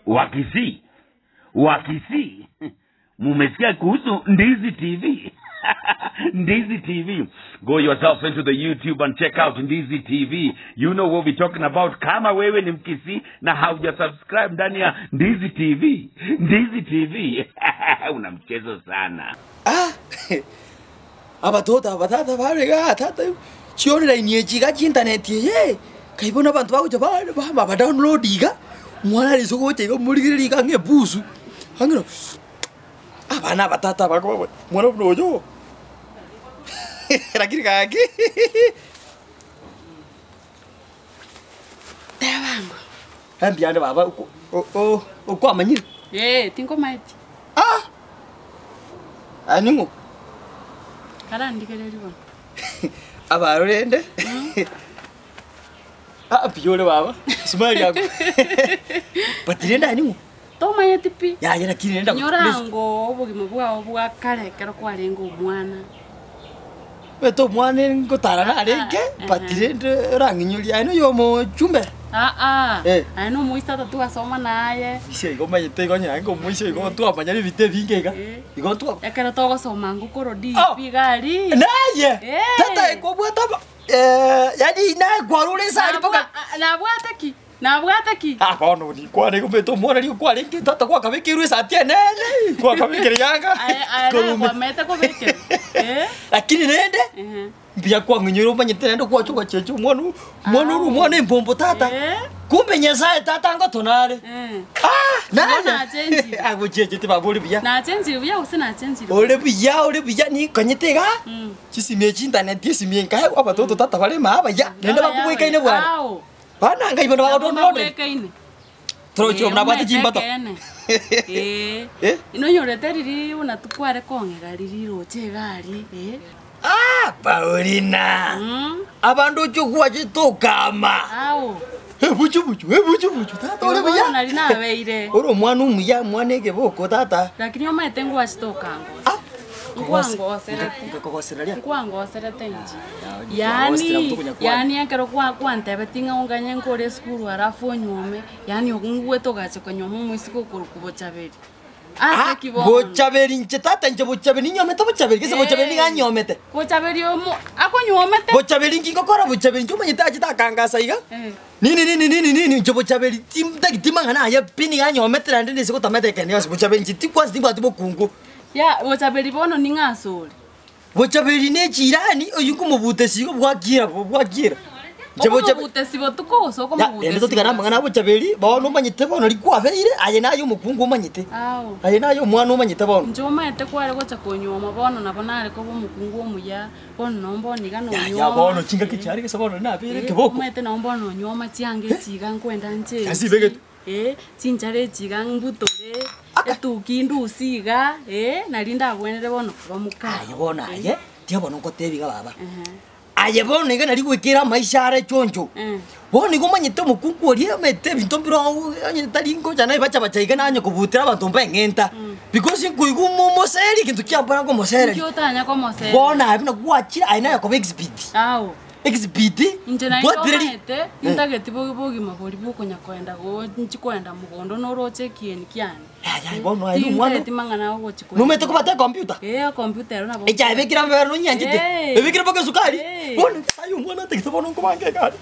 Wakisii, Wakisii, mumesikia kuhusu Ndizi TV? Ndizi TV. Go yourself into the YouTube and check out Ndizi TV. You know what we're talking about. Kama wewe ni Mkisii na hauja subscribe ndani ya Ndizi TV, Ndizi TV una mchezo sana. Ah, abatoto aba tata bare igaa tata chionline echi iga chiinternet eye, kai bono abanto bagocha ba ba ba download iga, omwana are ase ogocha iga omorigereria iga ang'e ebusu, ang'e abana aba tata bakoba mwana buna oyo lakini gaki Tebango. Mbuya ande baba oko o- o- okwamanyire? Ee, tinkomaeti. Ah! Aye ning'o? Karandigererie bono. Abarore rende Ah, mbuya ore baba, smile yako. But rende aye ning'o? Tomanyeti pi. Yaya lakini rende Inyora ango obogima bwao bwa kare ekero kwarenge omwana. Omanyete omwana ngotara narenge, but rende orang'inyorie aye noyo omochumbe. Aa, Eh. aye na omoisia tata twasoma naye. Ise igo omanyete igo onye naye omoisia igo twamanyana ebinto ebinge iga. Eh. Igo twa Ekero togosoma ngokoro Oh. DP iga aria. Naye! Eh. Tata ekobwate aba yaani naye kwarure nse aria mpaka Nabwa- nabwate ki? Nabwate ki? Ah, bono nikwane omanyete omwana riria kwarenge tata kwakabekeirwe esati enene, kwakabekire yanga. Aye aye naye Korume. kwamaete kobekerwa. Eh? Lakini rende, Ehe. mbuya kwang'inyoire omanyete naende gwacha ogachencha omwana o- omwana ore omwana embombo tata. Eh. Kumbe Nyasaye tata ngotona are. Eh. Ah, Bono naye. nachenchire. Agochenchete baba ore buya. Nachenchire buya gose nachenchire? Ore buya, ore buya ninkonyete igaa, Mm. chisimi echi internet esimi enkae abatoto tata bare ime abaya, naende Abaya, bakobwekaine abaya. bwana. Ao. Bana ngai bono Nabo bagodownload. babwekaine. Torochi Eh, nabwate omanyete chimbato. ekeene. Eh. Eh? Inonyorete riria buna tware kong'ega riria roche iga aria, eh. Ah, Paulina. Mm. Abanto oche gwachete okama. Ao. Ebuchu buchu, ebuchu buchu, tata ore Igo buya. bono nari nabeire. Ore omwana omuya, omwana egeboko tata. Lakini omanyete ngwachete okangosa. Ah, Nkwangoserete. Nkakogosera ria. Nkwangoserete inche. Yaani, Yaani, yaani ekero kwa kwantebeti ng'a onganye nkore esukuru alafu onyuome, yaani ngwete ogacha okanyuoma omoiseke okorokwa Bochaberi. Ase Ah, ki bono? Bochaberi inche tata inche Bochaberi ninyomete Bochaberi gese Bochaberi niga anyomete. Bochaberi omo akonyuomete? Bochaberi inki ngokora Bochaberi inche omanyete achete akangasa iga. Eh. Nini nini nini nini inche Bochaberi tintageti timang'ana aye pi niga anyomete naende nese gotamete ekende yonsi Bochaberi inche tikwansi timbwati bokungu. Ya, Bochaberi bono ning'o asore? Bochaberi ne echirani oyio nkomobutesi igo bwakira bo bwakira. Inche Bochabe- Okomobutesi botuko gose Ya, okomobutesi rende totigane amang'ana a Bochaberi, bono omanyete bono riria kwabeire, aye naye omokungu omanyete. Ao. Aye naye omwana omanyete bono. Inche omanyete kware gocha konyuoma bono nabo nare koba omokungu omuya, bono nabo mbono iga Ya, nonyuoma. ya bono chingaki chiare gese bono nabeire Eh, ekeboko. omanyete nabo mbono nonyuoma chianga echi iga nkwenda nche Yasi ibegete. Eh, chinchara echi iga mbutore, etuki ndusie iga, eh, nari ndagwenere bono koba mokao. Aye bono aye, tiga bono ngotebi iga baba. Ehe. Aye bono iga nari goikera amaisha are choncho. Bono igo omanyete omokungu oria omanyete ebinto mbire oo onye tari ngocha naye bacha bacha iga nanye kobutera abanto mbeng'enta. Because nkoigwa omo omosereria egento kiambora nkomosereria. Inki otanya komosereria? Bono aye buna gwachire aye naye okoba exhibit. Ao. Exhibit, Inche naende mbwatereri. omanyete, intageti bo- bogima boria bokonya koenda go nchi koenda mogondo noroche ekieni kiane. Yaya bono aye nomwana. Tintageti mang'ana agochi koenda. Nomanyete kobata ecomputer? Ee, ecomputer ero nabo. Echae ebekire amabere nonyanchete? Ee. Ebekire mpaka esukari? Ee. Bono aye omwana ntagete bono nkobange egari.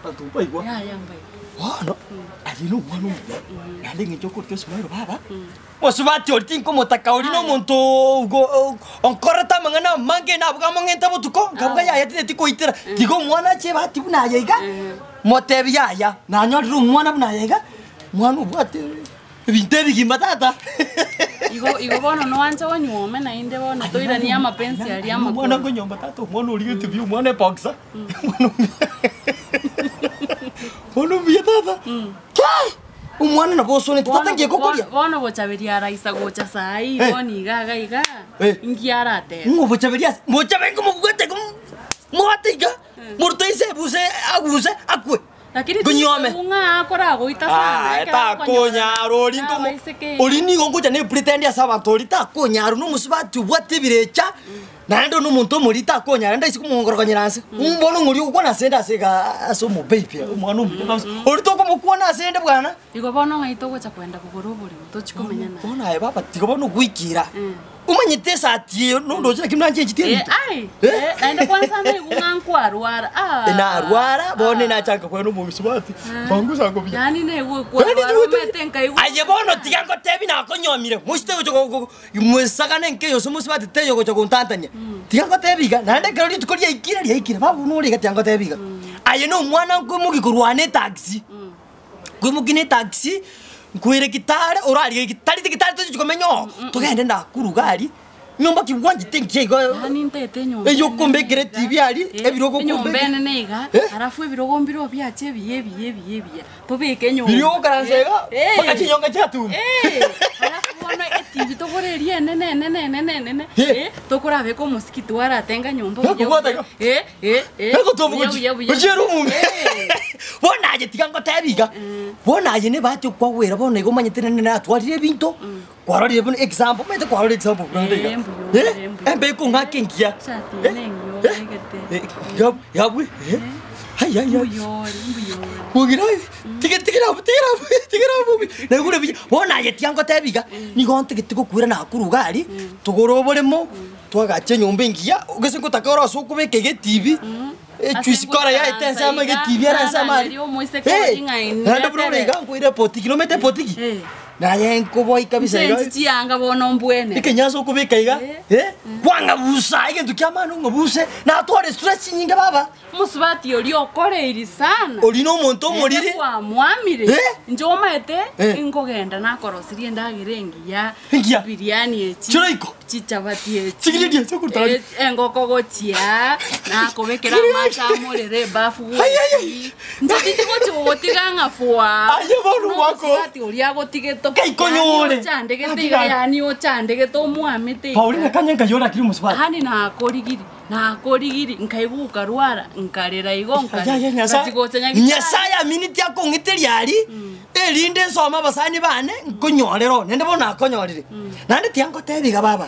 Abanto mbaigwa. Yaya mbaigwa. Bono, aye na omwana omuya, naende eng'encho okorika esukari baba, mosubati oria tinkomotaka oria na omonto ogo onkorete amang'ana amange nabuga among'ente botuko, nkabuga yaya tinteti koitera, tiga omwana ache ebahati buna aye iga, motebi yaya, nanyorire omwana buna aye iga, omwana obwate ebinto ebigima tata. Igo igo bono noanche onyuome naende bono toiranie amapensi aria Omwana amakoro. nkonyomba tata omwana origetie buya omwana eboxer omwana omuya omwana omuya tata Kai! Omwana nabo osonete tata Bono ngiye kokoria bono bochaberia araisa gocha saii Eh. bono iga iga iga Eh. inki aratebe? Ng'o bochaberia ase bochaberia nkomobwate iga mwate iga morute inse ebuse aguse akwe. Lakini Ngonyuome. tiri ng'a akoragoita sana Ah, ekero takonyara ori okonyora nkomo abaiseke ori nigo ngocha ne pretend ase abanto ori takonyara na omosubati obwate ebirecha. Naende one omonto omorito akonyara ndaise komongorokonyera ase, bono ng'oria ogokwana ase ende ase igaa ase omobaby omwana omuya kabisa, oria tokomokwana ase ende bwana. Igo bono ng'ai togocha kogenda kogora oboremo tochi komenya naye. Bono aye baba tiga bono goikera, omanyete esati eye nondoche naki nanchecheti Eh, ebinto. ai, Eh? eh, naende kwanza naigwa ng'a nkwarwara, ah, Narwara, bono ah. nachaka kwena omosubati, bangusa buya. Yaani naigwa kwarwara omanyete nkaigwa Aye bono tiga ngotebi nakonyomire, moisite gocha go- go- Mwesagane nke yonsi mosubati teiyo gocha gontantania. Tiga ngotebi iga, naende ekero rituko riaikire, riaikire, baba buna ore iga tiga ngotebi iga. Aye na omwana nkoimokia korwa ane etaxi, nkoimokia na etaxi, nkoire kitale, orarigerie tari kitale tochichi komenya oo, togende Nakuru iga aria, nyomba ki bwanchete engiya igo Yaani ntaete enyomba eywo enene okombekera iga, etibi aria, eh, ebirogo enyomba okombekera. enene iga, Eh? alafu ebirogo mbire biache ebiya ebiya ebiya ebiya. Tobeke enyomba. Biria ogokaransa iga, Eh. mpaka chinyonga chiatumba. Eh, alafu bono etibi togore eria enene enene enene enene, Eh. eh, tokorabeka omosiki twaratenga nyomba buya Nakobwata buya. iga. Eh, eh, eh, Nagotomba buya gochi- buya buya. gochiera omonto. Eh. Bono aye tiga ngotebi iga, bono aye nebahati okwagwera bono iga omanyete nene natwarire ebinto, kwarorire buna example, omanyete kwarora example buna inde iga. Eh, mbuya Eh, ore, mbuya. embe ekong'aka engiya. Eshati Eh, eye nengiya eh, obegete. eh, yab- yabwe, eh, ai, ai, ai. Mbuya ore, mbuya ore. Bogira tige tigera abwo tigera abwo tigera abwo naigure buya. Bono aye tiga ngotebi iga, nigo ntagete gokwera Nakuru iga aria, togore oboremo, twagache enyomba engiya, gose ngotaka ore ase okobeka iga etibi, echuisi kore yaete ensemo iga etibi ere ensemo aria. Eh, naende buna ore iga nkoire epotiki, nomanyete epotiki? Naye nkoboi kabisa iga. Inche chianga bono mbwene. Ekenyansa okobeka iga, eh, kwang'abusa egento kia maana ong'abuse, natware stress chinyinge baba. Omosubati oria okoreiri sana. Oria nomonto omoriri. Naende kwamwamire. Eh? Inche omanyete Eh. inkogenda nakoroseria endagera engiya. Engiya. Biriani echi. Chiroiko. Chichabati echi. Chigiriria chiokotari. Eh, engoko gochia. Nakobekera amache amorere ebafu Ai, ai, ai. gochi. Inche tindigochi gogotiga ng'a fwa. Aye bono gwako. Omosubati oria agotigete. Kaikonyore. Yaani ochandegete iga yaani ochandegete omwamete iga. Paulina kanye nkayora akiri omosubati. Yaani nakorigiri. Nakorigiri, nkaigwa okarwara, nkarera igo, nkarera, Yaya, Nyasaye ngachia gocha nyagitari. Nyasaye amineti akong'iteria aria, erinde nsome abasani bane, nkonyorere oo, naende bono nakonyorire. Naende tiga ngotebi iga baba,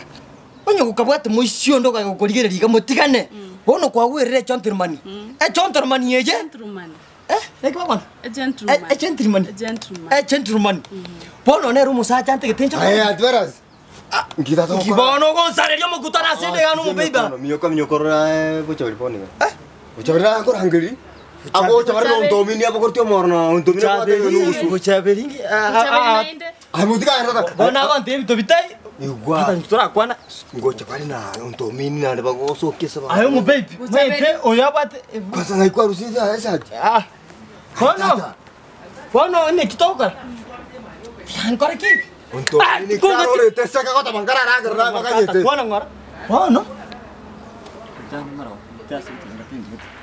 onye gokabwate moisia onde okagenda gokorigereria iga motigane, bono kwagwerire echontromani, echontromani eye, Gentleman. eh, naki bakwana? A gentleman. A gentleman. A gentleman. A gentleman. Bono nere omosacha antegete inche Aye, adveras. Nki tata Nki ogokora? bono ogonsareria omokutano ase emegano omobeiba? Minyoka minyoka orora bochaberi bono iga. Bochaberi nakorangeri. Agochaberi na ontomini abogoretie omoro na ontomini abwate enusu. Bochaberi nki Bochaberi naende. Aye motiga aye tata. Bono agontebia ebinto bitai. Igwa. Tata intwe torakwana. Ngochabari na ontomini naende bagosokia ase Aye omobeibi. Bochaberi. Maete oyo abwate Kwanza ng'ai kwarusia esati? Ah. Bono. Tata. Bono naki togokora? Tiga nkore ki? Ontomini karorete ase akagoteba nkararagerera abaganyete. Kwana ng'ora. Bono.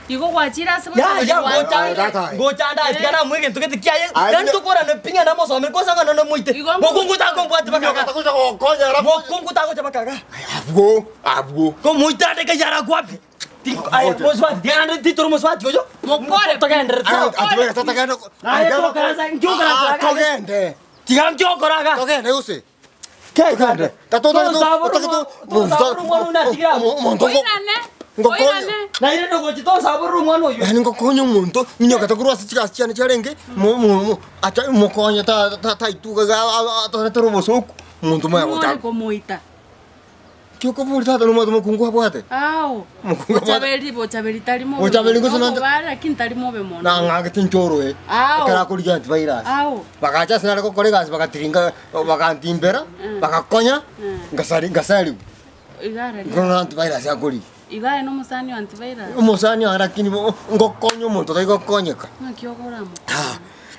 Igo gwachire ase Ya bochaberi ya bwane. ngocha Tata. ngocha ndaye tiga namoe egento gete kiaye. Aye, Yaani tokorana pi ng'a namosomere kose ng'a nomoite. Igo ngo- Mokungu takombwati Minyoka bakaga. tagocha gokonyera. Mokungu tagocha bakaga. Abwo, abwo. Komoita ande kayara kwapi. Aye mosubati tiga naende titore omosubati oyo. Mokore. Togenderere. Aye, tata genda. Aye, tokaransa, nkiukaransa. Ah, Togende. Tiga nkiokora iga. Togende gose. Togende. Tata omonto Oirane. Ngokonya. Oirane. Naire ndogochi tosaborora omwana oyo. Yani ngokonya omonto minyoka takorwa ase chigasi chiane chiarenge mo- mo- mo- acha mokonye ta- ta- taituga iga atoretera obosoku omonto moya More gochaka komoita. Kiokobori tata nomwate mokungu abwate. Ao. Mokungu abwate. Bochaberi bochaberi tari mobe. Bochaberi gose nonde- Nobare lakini tari mobe mono. Nang'agete inche oroe. Ao. Ekero akorigia antivirus. Ao. Bagacha ase nare gokora egasi bagatiringa bagantimbera bagakonya ngasari ngasariwa. Iga arari. Igo na antivirus akorigia. Iga aye nomosani o antivirus. Omosani oye lakini bo ngokonya omonto tari gokonyeka. Ng'aki okoramo.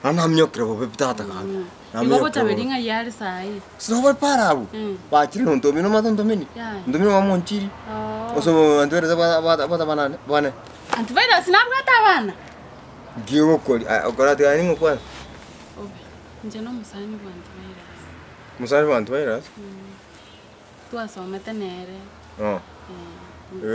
Ah, namiokire bobe pi tata gaki. Igo bochaberi ng'ai are saii. Sinobore para abwo. Bachire na ontomini omanyete ontomini? Yaya. Ontomini omonchiri. Oo. Ase antivirus abwate abwate abana bane. Antivirus nabwate abana? Nki ogokori okoratiga ning'o kwanza? Obe, inche nomosani bwa antivirus. Mosani bwa antivirus? Twasomete nere. Oh.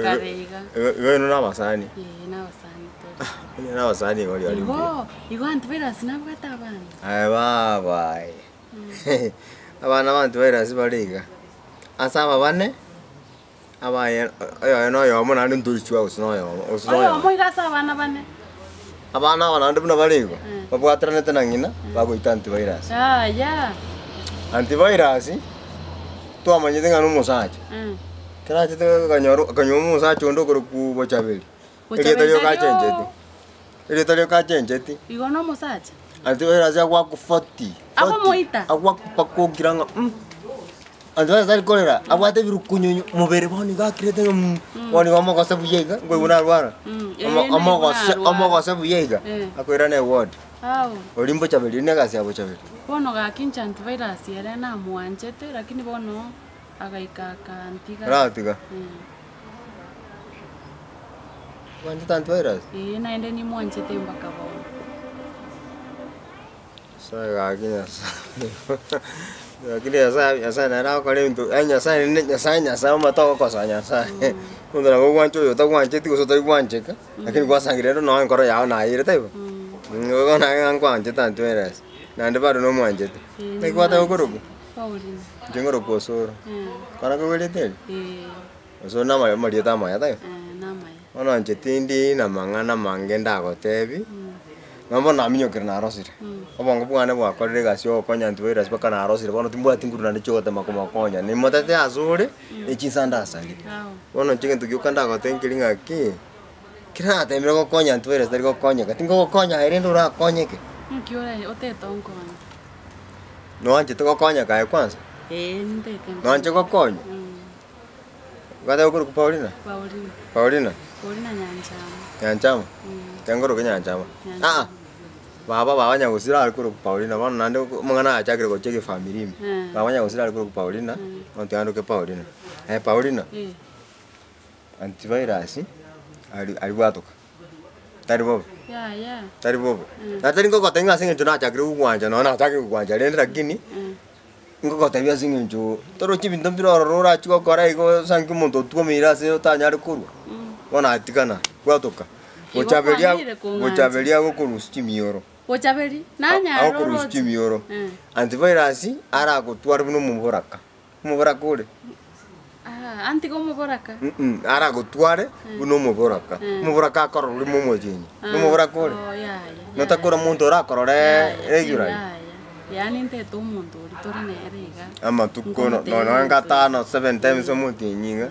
Kare iga. Igo inwe na abasani? Ee, na abasani tore. Onye na abasani igo riari mbuya. Igo, igo antivirus nabwate abana. Aye baba aye. Abana ba antivirus bare iga. Ase aba bane, Abaye oyoye na oyomo naende ntorichwa gose na oyomo gose na Oyomo oyomo. iga ase abana bane. Abana aba naende buna bare igo, babwataranete na ng'ina, bagoita antivirus. Yaya. Antivirus, twamanyete ng'a na omosacha. Ekero achete akanyora akanywa omosacha onde okorokwa Bochaberi, erieta Bochaberi rioka tario achencheti, erieta rioka achencheti. Igo na omosacha? Antivirus agwakwa 40, 40, Akomoita? agwakwa mpaka okira ng'a mm. Antivirus tari korera, abwate ebirukunyunyu mobere bono iga akirete ng'a mm, bono igo omogose buya iga, nkoigwa narwara, Mm, Omo- eh, naigwa omogose narwara. omogose buya iga, Eh. akoirana eward. Ao. Oria mbochaberi, na egasi ya bochaberi. Bono gaki inche antivirus ere namwanchete lakini bono agaika akantiga. Oratiga? Mm. Bwanchete antivirus? Ee, naende nimwanchete mpaka bono. Nyasaye gaki Nyasaye lakini Nyasaye Nyasaye nere agokora ebinto yaani Nyasaye ne Nyasaye Nyasaye omanyete ogokosa Nyasaye. Omonto nabo ogwancha oyo otagwancheti gose otarigwancheka, lakini gwasangereria rende nonye enkoro yago nayeire taibo? Igo naye ng'a nkwanchete antivirus, naende bado nomwanchete. Ee, Naki gwateba okorokwa? Pauline. Inche nkorokwa Osoro. Kwana koigwerete eri? Ee. Osoro na amaya amarieta amaya taibo? Ee, namaya. Bono inche tindi namang'ana amange ndagotebi, nabo bono naminyokire narosire, obongo bwane bwakorire egasi ya ogokonya antivirus mpaka narosire bono timbwati nguru naende chiogotema komokonya, nimotete asore, ne chinsa ndasarie. Bono inche egento gioka ndagotebie nkeri ng'aki, kera natemire gokonya antivirus tari gokonyeka, tingogokonya aye rende orakonyeke. Nki ore otete onkonye? Noanchete gokonyeka aye kwanza? Ee, nintete Noanche gokonywa? Gwateba okorokwa Paulina? Paulina. Paulina? Paulina Nyanchama. Nyanchama? Mm. Nkoroke Nyanchama. Nyanchama. Aa, baba baba nyagusira are korokwa Paulina bono naende omong'ana achakire gocha egefamiri ime. Mm. Baba nyagusira are korokwa Paulina, bono tiga ndoke Paulina. Aye Paulina, Eh. antivirus, ari aribwatoka, tari bobe? Yaya. Tari bobe? Na tari ngogotebia ng'a ase eng'encho nachakire gogwancha nonye nachakire gogwancha rende lakini. Ngogotebia ase eng'encho torochi ebinto mbire ororo orachie gokora igo ase ng'a omonto otwomeire ase otanyare korwa, bono atigana, bwatoka. Igo Gochaberia kwamire kong'ancha. gochaberia agokorusia chimioro. Gochaberi, nanyare Agokorusia oroche. chimioro. Eh. Antivirus, aragotware buna omoboraka, omoboraka ore? Ah, antige omoboraka. Mm aragotware buna omoboraka. Omoboraka akorora ore momotienyi. Omoboraka ore. Oh, yaya. Notakora omonto orakorore regularly. Yaya. Yaani ntete omonto oria tore nere iga. Amatuko no nonya gatano seven times omotienyi iga.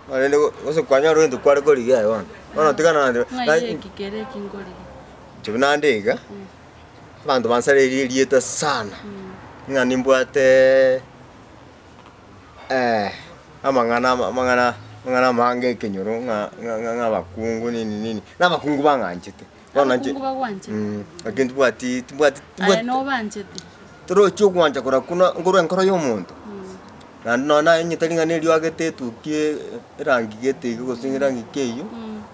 Korende gose kwanyora egento kware korigia aye bono. Bono tigana na Ng'ai eki kere eki nkorigia. Inche buna nde iga, abanto bansareirie erieta sana, ng'a nimbwate. Amang'ana amang'ana amang'ana amange ekenyoro ng'a ng'a ng'a ng'a abakungu nini nini, na abakungu bang'anchete. Bono inche Abakungu bagwanchete? Lakini tibwati tibwati Aye tibwati nobanchete? torochi ogwancha korwa kuna nkorwa enkoro ya omonto, naende nonye naye onye tari ng'a na eriagete etuki erangi gete iga gose erangi ki eywo,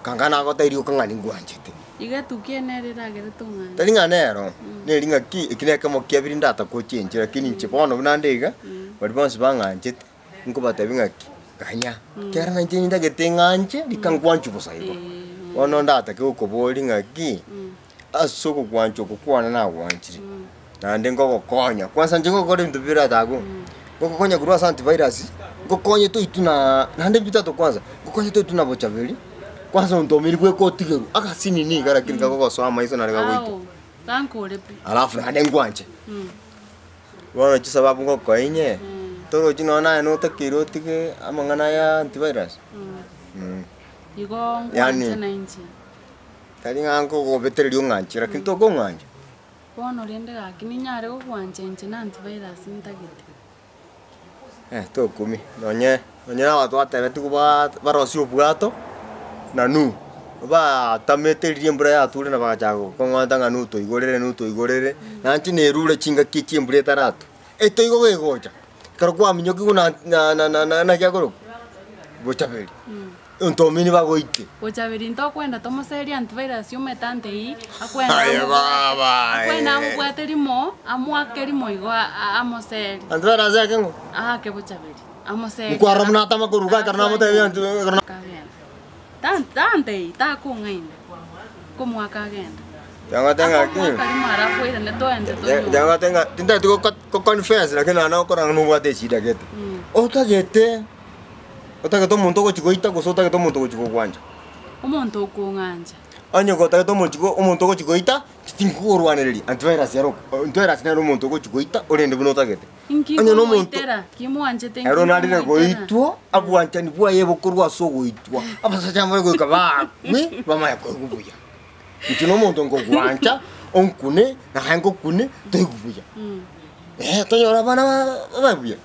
kanga nagotebia rioka ng'a ningwanchete. Iga etuki eye nere eragere tong'anche. Tari ng'a nero, neri ng'aki eki nekemo kiabere ndatagoche lakini inche bono buna nde iga, baria bonsi bang'anchete, nkobatebia ng'aki, ganya, ekiagera nainche nintagete ng'anche, rika nkwanchwe bosa igo. Bono ndatake gokoboria ng'aki, ase ogokwancha oko kwane nagwanchire, naende nkogokonya, kwansa inche ngokora ebinto biratagwe, ngogokonya korwa ase antivirus, ngokonye toitwe na naende bitato kwanza, ngokonye toitwe na bochaberi. Kwanza onto omeri bweka otigerwe agasinini iga lakini kagogosoa amaiso nari kagoita. Ao, gankore pi. Alafu naende nkwanche. Bono chisababu ngokoa inye, torochi nonya naye notakeire otige amang'ana ya antivirus. Igo Yaani- nkwanche na inche. Tari ng'a nkogobetereria ong'anche lakini tokong'ancha. Bono rende gaki ninyare gokwancha inche na antivirus ntagete. Tokumia, nonye nonye na abanto batebetigwe ba barosie obwato, na Nuhu, batamete riria embura yature na bagachaka gokong'ota ng'a Nuhu toigorere Nuhu toigorere, nainche nerure chingaki echi embura etaratwa, etoigo gegocha, ekero kwaminyokigwe na na na na na naki akorokwa, bochaberi. Ntomini bagoite. Gochaberi ntokwenda tomoserie antivirus omanyete antei akwenda Aye amobwate baba, akwenda eh. amobwate rimo amoake rimo igo a- a- amoserie Antivirus ake ng'o? aake bochaberi amoserie Nkwarora buna atama koruga ekero namotebia anti ekero na- Akagenda Tan- tantei takong'aina komoaka agenda Tiang'ate ng'aki? akomoaka rimo alafu oirane toende tonyore Tiang'ate ng'a tintageti go- go confess lakini naende okora ng'a nobwate eshida gete. Otagete. Otagete omonto ogochi goita gose otagete omonto ogochi gogwancha? Omonto okong'ancha. Onye gotagete omochi go omonto ogochi goita, tinkokorwanereria, antivirus ere oko antivirus nere omonto ogochi goita orende buna otagete. Inki Onye nomonto nkomoitera? Kimwanchete inki ero narire nkomoitera? goitwa, abwanchani bwaye bokorwa ase ogoitwa. Abasacha mbare goika baakwe, bamanye koigwa buya. Inche nomonto nkogwancha, onkune, naye nkokune, toigwe buya. Eh, tonyore abana ba babe buya.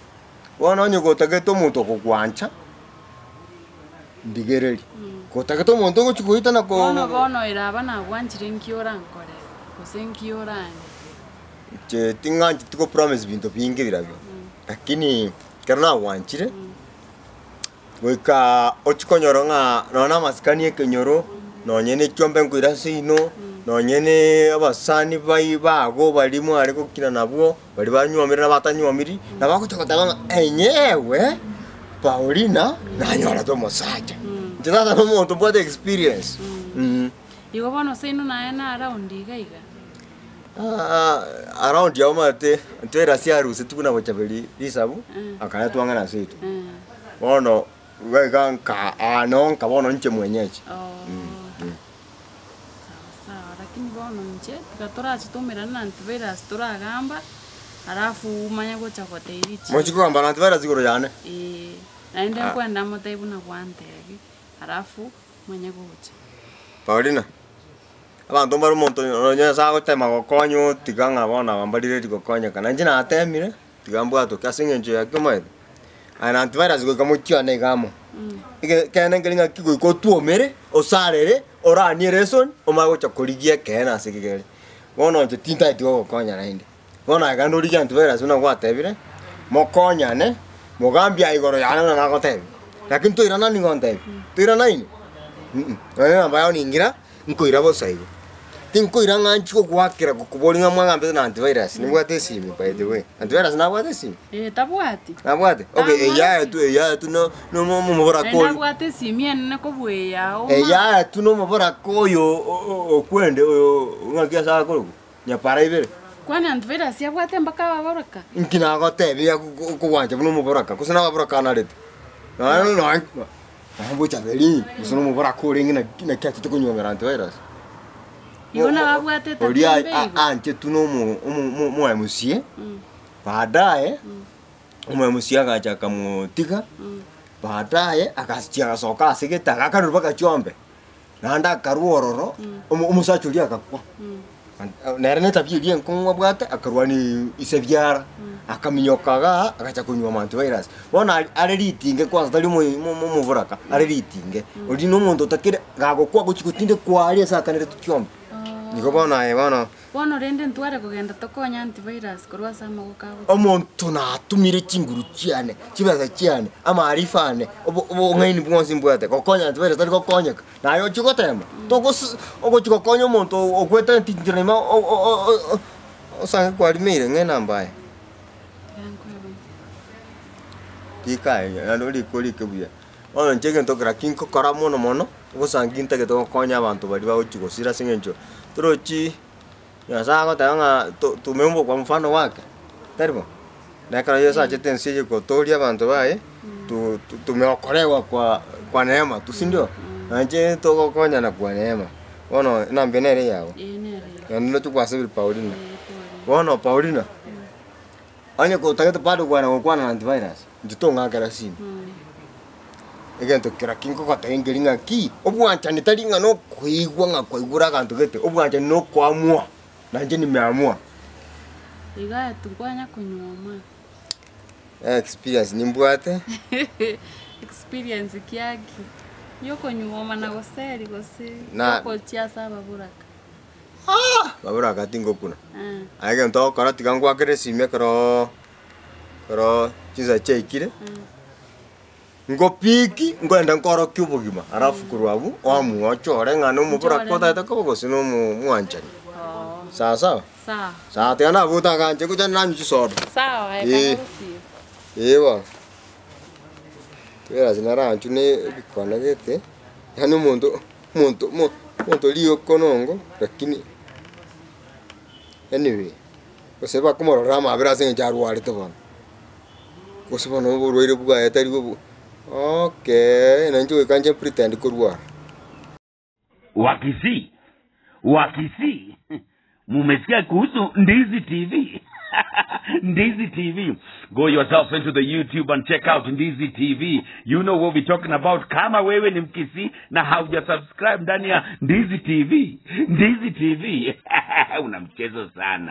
Bono onye gotagete omonto okogwancha, ndigereria. Gotagete omonto ogochi goita na ko Bono bono ere aba nagwanchire nki orankore, gose nki orang'e? Inche ting'ancheti ko promise binto binge birabio, lakini ekero nagwanchire, goika ochie konyora ng'a nonye na amasikani ya ekenyoro, nonye na echiombe nkoira ase inwe, nonye na abasani bai bago baria mware gokina nabwo, baria banywomire na abatanywomiri, nabo bagocha goteba ng'a enyewe Paulina nanyorete omosacha. Inche sasa na omonto mbwate experience mh. Igo bono seino naye na around iga iga. Around yao omanyete intwe erasi yarusetie buna bochaberi risabu, akaretwa ang'e na seito. Bono iga iga nka aa noo nka bono inche mwenyeji. Sawa sawa, lakini bono inche tiga torache toumerane na antivirus toragamba, alafu omanye gocha gotebia richiko. Mochie kogamba na antivirus igoro yane? Eeh, naende nkwenda motebie buna gwantebia, alafu manye gocha. Paulina. Abanto mbare omonto onye Nyasae agotema gokonya otiga ng'a bono aba mbarire rigokonyeka. Na inche natemire, tiga mbwatoke ase eng'encho ya ki omanyete? Aye na antivirus goika mochiane iga amo. Ege ekeene nkeri ng'aki goika otwomere, osarere, oranie eresoni, omanye gocha korigia ekeene ase kegere. Bono inche tintageti gogokonya naende. Bono aye genda origie antivirus buna gwatebire, mokonyane, mogambie aye igoro yane buna nagotebia. Lakini toirana nigo ontebia, toiranaine mh, nonye namba yao ningira, nkoira bosa igo. Tinkoira ng'a nchie gogoakera gokoboria ng'a mwagambete na antivirus, nimbwate esimi by the way. Antivirus nabwate esimi? Eh, tabwati. Nabwate? Okay, Tamwati. eyaye tu eyaye tu no no omobora Naende kori. abwate esimi enene kobua eyao ma. Eyaye tu no omoboraka oyo o- o- okwende oyo ng'aki ase akorokwa? Nyapara ibere. Kwani antivirus yabwate mpaka ababoraka? Inki nagotebia okogwancha buna omoboraka, gose nababoraka anarete? Nonya nonya nonya bochaberi, gose nomoboraka orenge naki naki achete konyuomera antivirus. Igo nababwate etabia Oria embe igo. aanchetwe na omo omo omo-MCA, baadaye omo-MCA agacha akamotiga, baadaye agachia agasoka ase gete agakanwa mpaka chiombe. Naende akarua ororo, omo- omosacha oria agakwa. Nere netabia eria enkong'u abwate, akarwania ise biara, akaminyoka igaa, agacha konywa amantivirus. Bono are are ritinge kwanza tari omo omo omoboraka, are ritinge. Oria na omonto otakire, gagokwa agochi gotindekwa aria ase akanerete chiombe. Nigo bono aye bono. Bono rende ntware kogenda tokonye antivirus korwa ase amaboko agocha. Omonto natumire chinguru chiane, chibesa chiane, amaarifa ane, obo obong'aini bwonsi mbwate, gokonya antivirus tari gokonyeka. Naye ochia gotema, togos ogochia gokonya omonto okwete ntinchera ime o- o- o- osange kwarimeire ng'a enamba aye. Rika aye naende orike orike buya. Bono inche egento kera ki nkokora mono mono, ogosangi ntagete gokonya abanto baria bagochia gosira ase eng'encho torochi Nyasaye agoteba ng'a to tumeumbwa kwa mfano wake, tari bo? Na ekero Yeso achete ense eye gotoria abanto baye, tu tu tumeokolewa kwa kwa neema tu, sindio? Na inche togokonyana kwa neema. Bono enamba eye nere eyago, Ee nere eye. naende ndoche gwasabire Paulina. Ee Paulina. Bono Paulina, onye kotagete bado kwana gokwana na antivirus, inche tong'akera simu. Egento kera ki nkogotebia nkeri ng'a ki, obwanchani tari ng'a nokoigwa ng'a kwaigure aganto gete, obwanchani nokoamua, nainche nimeamua. Iga tinkwanya konyuoma. Experience nimbwate. Experience kiaki? Yokonyuoma na goseri gose Na- yogochia ase ababoraka? Baboraka tingokuna. Aye egento ogokora tiga ngwakere esimi ekeroo ekero chinsa chiaikire. Ngopiki, nkoenda nkorokia obogima, alafu korwa abwo oamue ochore ng'a nomobora Nchore. otagete koba gose na omwanchani. Oo. Sawa sawa? Sawa. Sawa tiga nabote aganche gocha nanywe chisoda. Sawa, Eh. ekaba gosio. Ee bono. Twera ase naranchwe na ebikone gete, yaani omonto omonto mo omonto rioko nongo lakini anyway, gose bakomorora amabera ase eng'encho arwarete bono. Gose bono oborwaire bwaye tari obo. Okay, na inche goika nche pretend korwara. Wakisii, Wakisii, mumesikia kuhusu Ndizi TV? Ndizi TV. Go yourself into the YouTube and check out Ndizi TV. You know what we're talking about. Kama wewe ni Mkisii na hauja subscribe ndani ya Ndizi TV, Ndizi TV una mchezo sana.